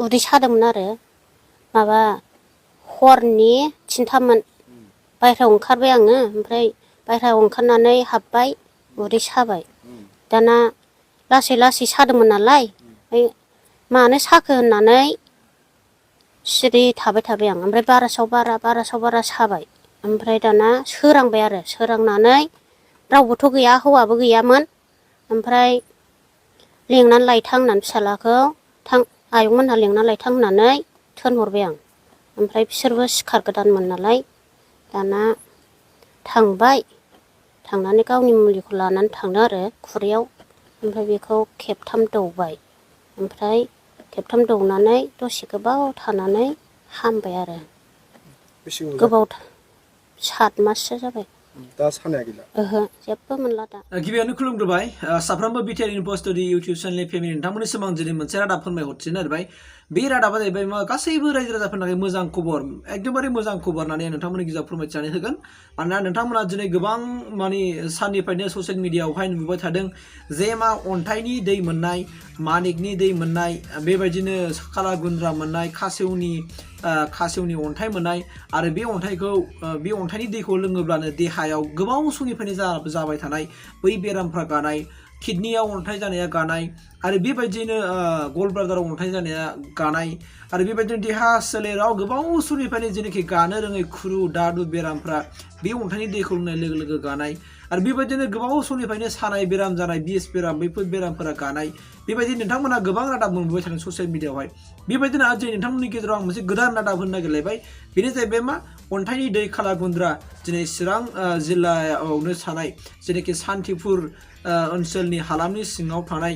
उदै सादोंमोन आरो माबा हरनि 3थामोन बायह्रायाव ओंखारबाय आङो ओमफ्राय बायह्रायाव ओंखारनानै हाबबाय उदै साबाय दाना लासै लासै सादोंमोन नालाय ओमफ्राय मानो साखो होननानै सिरि थाबाय आं ओमफ्राय बारासाव बारा साबाय ओमफ्राय दाना सोरांबाय आरो सोरांनानै रावबोथ' गैया हौवाबो गैयामोन ओमफ्राय लेंनानै लायथां होननानै फिसालाखौ थां आयंमोनहा लेंनानै लायथां होननानै थोनहरबाय आं ओमफ्राय बिसोरबो सिखार गोदानमोन नालाय दाना थांबाय थांनानै गावनि मुलिखौ लानानै थांदों आरो खुरैयाव ओमफ्राय बेखौ खेबथाम दौबाय ओमफ्राय खेबथाम दौनानै दसे गोबाव थानानै हामबाय आरो गोबाव 7 माससो जाबाय दा सानाया गैला ओहो जेबो मोनला दा गिबियावनो खुलुमग्रोबाय साफ्रोमबो बिटिआर इउनिभार्सिटि इउटिउब चेनेलनि फेमिलि नोंथांमोननि सिमां दिनै मोनसे रादाब फोरमायहरथिनो नागिरबाय बे रादाबा जाहैबाय गासैबो रायजो राजाफोरनि थाखाय मोजां खबर एकदमबारे मोजां खबर होननानै आं नोंथांमोननि गेजेराव फोरमायथिनानै होगोन मानोना नोंथांमोना दिनै गोबां माने साननिफ्रायनो ससियेल मिडियायावहाय नुबाय थादों जे अन्थाइनि दै मोननाय मानिकनि दै मोननाय बेबायदिनो कालागुन्द्रा मोननाय खासेवनि अन्थाइ मोननाय आरो बे अन्थाइनि दैखौ लोङोब्लानो देहायाव गोबाव समनिफ्रायनो जाबाय थानाय बै बेरामफ्रा गानाय किडनियाव अन्थाइ जानाया गानाय आरो बेबायदिनो गलब्लाडाराव अन्थाइ जानाया गानाय आरो बेबायदिनो देहा सोलेराव गोबाव समनिफ्रायनो जेनाखि गानो रोङै खुरु दादु बेरामफ्रा बे अन्थाइनि दैखौ लोंनाय लोगो लोगो गानाय आरो बेबायदिनो गोबाव समनिफ्रायनो सानाय बेराम जानाय बिएस बेराम बैफोर बेरामफोरा गानाय बेबायदि नोंथांमोना गोबां रादाब मोनबोबाय थादों ससियेल मिडियायावहाय बेबायदिनो आरो दिनै नोंथांमोननि गेजेराव आं मोनसे गोदान रादाब होनो नागिरलायबाय बेनो जाहैबाय अन्थाइनि दै कालागुन्द्रा दिनै चिरां जिल्लायावनो थानाय जेनाखि सान्थिपुर ओनसोलनि हालामनि सिङाव थानाय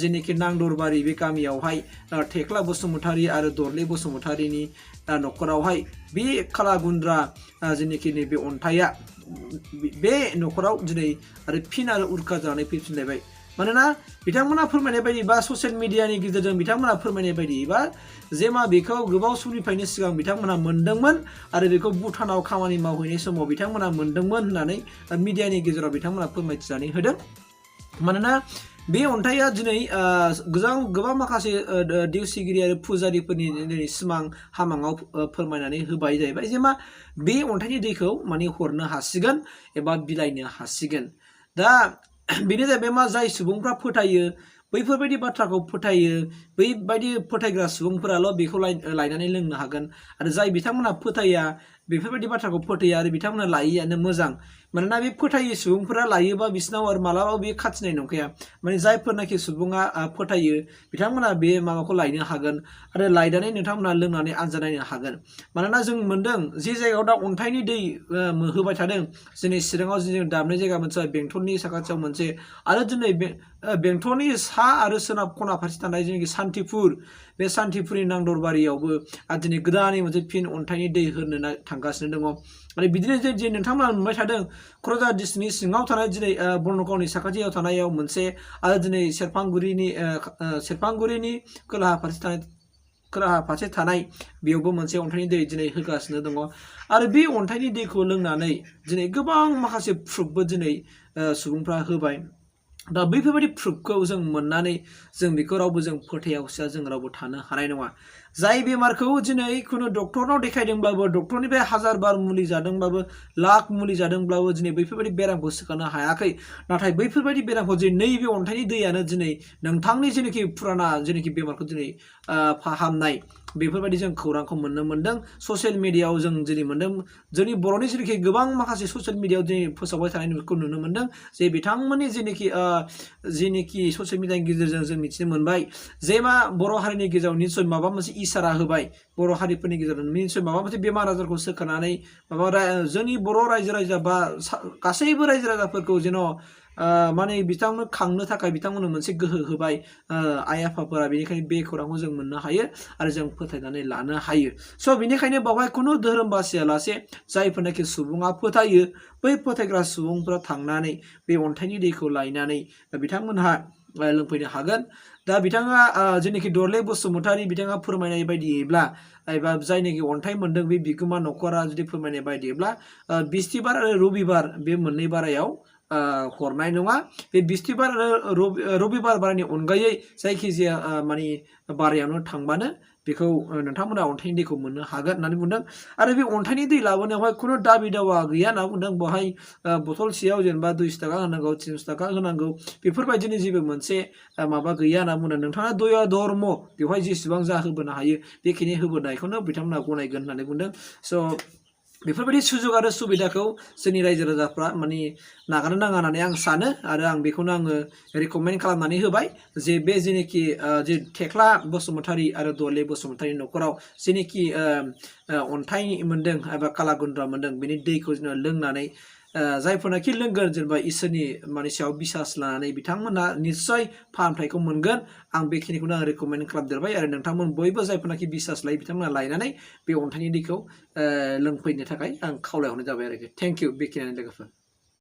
जेनाखि नांदरबारि बे गामियावहाय थेख्ला बसुमतारी आरो दरले बसुमतारीनि न'खरावहाय बे कालागुन्द्रा जेनाखि नैबे अन्थाइया बे न'खराव दिनै आरो फिन आरो उरखा जानानै फैफिनलायबाय मानोना बिथांमोना फोरमायनाय बायदि बा ससियेल मिडियानि गेजेरजों बिथांमोना फोरमायनाय बायदि बा जे बेखौ गोबाव समनिफ्रायनो सिगां बिथांमोना मोनदोंमोन आरो बेखौ भुटानाव खामानि मावहैनाय समाव बिथांमोना मोनदोंमोन होननानै मिडियानि गेजेराव बिथांमोना फोरमायथिनानै होदों मानोना बे अन्थाइया दिनै गोबां माखासे दिउसिगिरि आरो फुजारिफोरनि सिमां हामाङाव फोरमायनानै होबाय जाहैबाय जे बे अन्थाइनि दैखौ माने हरनो हासिगोन एबा बिलाइनो हासिगोन दा बेनो जाहैबाय जाय सुबुंफ्रा फोथायो बैफोरबायदि बाथ्राखौ फोथायो बैबायदि फोथायग्रा सुबुंफोराल' बेखौ लायनानै लोंनो हागोन आरो जाय बिथांमोना फोथाया बेफोरबायदि बाथ्राखौ फोथाया आरो बिथांमोना लायैयानो मोजां मानोना बे फोथायै सुबुंफोरा लायोबा बिसिनाव आरो मालाबाबो बे खाथिनाय नंखाया माने जायफोरनाखि सुबुङा फोथायो बिथांमोना बे माबाखौ लायनो हागोन आरो लायनानै नोंथांमोना लोंनानै आनजाद नायनो हागोन मानोना जों मोनदों जे जायगायाव दा अन्थाइनि दै होबाय थादों दिनै चिराङाव जों दाबनाय जायगा मोनसे बेंटलनि साखाथियाव मोनसे आरो दिनै बेंटलनि सा आरो सोनाब खना फारसे थानाय जेनाखि सान्थिपुर बे सान्थिपुरनि नांदरबारियावबो दिनै गोदानै मोनसे फिन अन्थाइनि दै होनो थांगासिनो दङ आरो बिदिनो जे नोंथांमोना नुबाय थादों क'क्राझार डिस्ट्रिक्टनि सिङाव थानाय दिनै बर्नगावनि साखाथियाव थानायाव मोनसे आरो दिनै सेरफांगुरिनि खोलाहा फारसे थानाय बेयावबो मोनसे अन्थाइनि दै दिनै होगासिनो दङ आरो बे अन्थाइनि दैखौ लोंनानै दिनै गोबां माखासे प्रुफबो दिनै सुबुंफ्रा होबाय दा बैफोरबायदि प्रुफखौ जों मोननानै जों बेखौ रावबो जों फोथायावसिया जों रावबो थानो हानाय नङा जाय बेमारखौ दिनै खुनु डक्टरनाव देखायदोंब्लाबो डक्टरनिफ्राय 1000 बार मुलि जादोंब्लाबो लाख मुलि जादोंब्लाबो दिनै बैफोरबायदि बेरामखौ सोखानो हायाखै नाथाय बैफोरबायदि बेरामखौ दिनै नैबे अन्थाइनि दैयानो दिनै नोंथांनि जेनाखि फुराना जेनाखि बेमारखौ दिनै फाहामनाय बेफोरबायदि जों खौरांखौ मोननो मोनदों ससियेल मिडियायाव जों दिनै मोनदों जोंनि बर'नि जेनाखि गोबां माखासे ससियेल मिडियायाव दिनै फोसावबाय थानायखौ नुनो मोनदों जे बिथांमोननि जेनाखि ससियेल मिडियानि गेजेरजों जों मिथिनो मोनबाय जे बर' हारिनि गेजेराव निस्सय माबा मोनसे इसारा होबाय बर' हारिफोरनि गेजेराव निस्सय माबा मोनसे बेमार आजारखौ सोखानानै जोंनि बर' रायजो राजा बा गासैबो रायजो राजाफोरखौ जेन' माने बिथांमोननो खांनो थाखाय बिथांमोननो मोनसे गोहो होबाय आइ आफाफोरा बेनिखायनो बे खौरांखौ जों मोननो हायो आरो जों फोथायनानै लानो हायो स' बेनिखायनो बावहाय खुनु धोरोम बासियालासे जायफोरनाखि सुबुङा फोथायो बै फोथायग्रा सुबुंफोरा थांनानै बे अन्थाइनि दैखौ लायनानै बिथांमोनहा लोंफैनो हागोन दा बिथाङा जेनाखि दरले बसुमतारी बिथाङा फोरमायनाय बायदियैब्ला एबा जायनाखि अन्थाइ मोनदों बे बिगोमा न'खरा जुदि फोरमायनाय बायदियैब्ला बिस्थिबार आरो रबिबार बे मोननै बारायाव हरनाय नङा बे बिस्थिबार आरो रबिबार बारनि अनगायै जायखिजाया माने बारायावनो थांबानो बेखौ नोंथांमोना अन्थाइनि दैखौ मोननो हागोन होननानै बुंदों आरो बे अन्थाइनि दै लाबोनायावहाय खुनु दाबि दावा गैया होनना बुंदों बेवहाय बथलसेयाव जेनेबा 200 थाखा होनांगौ 300 थाखा होनांगौ बेफोरबायदिनो जेबो मोनसे माबा गैया होनना बुंदों नोंथाङा दया धर्म बेवहाय जेसेबां जा होबोनो हायो बेखिनि होबोनायखौनो बिथांमोना गनायगोन होननानै बुंदों स' बेफोरबायदि सुजुग आरो सुबिदाखौ जोंनि रायजो राजाफ्रा माने नागारनो नाङा होननानै आं सानो आरो आं बेखौनो आङो रेकमेन्ड खालामनानै होबाय जे बे जेनेखि जे थेख्ला बसुमतारी आरो दले बसुमतारी न'खराव जेनेखि अन्थाइ मोन्दों एबा कालागुन्द्रा मोन्दों बेनि दैखौ जोङो लोंनानै जायफोरनाखि लोंगोन जेनेबा इसोरनि माने सायाव बिसास लानानै बिथांमोना निस्सय फाहामथायखौ मोनगोन आं बेखिनिखौनो आं रेकमेन्ड खालामदेरबाय आरो नोंथांमोन बयबो जायफोरनाखि बिसास लायो बिथांमोना लायनानै बे अन्थाइनि दैखौ लोंफैनो थाखाय आं खावलायहरनाय जाबाय आरोखि थेंक इउ बेखिनियानो लोगोफोर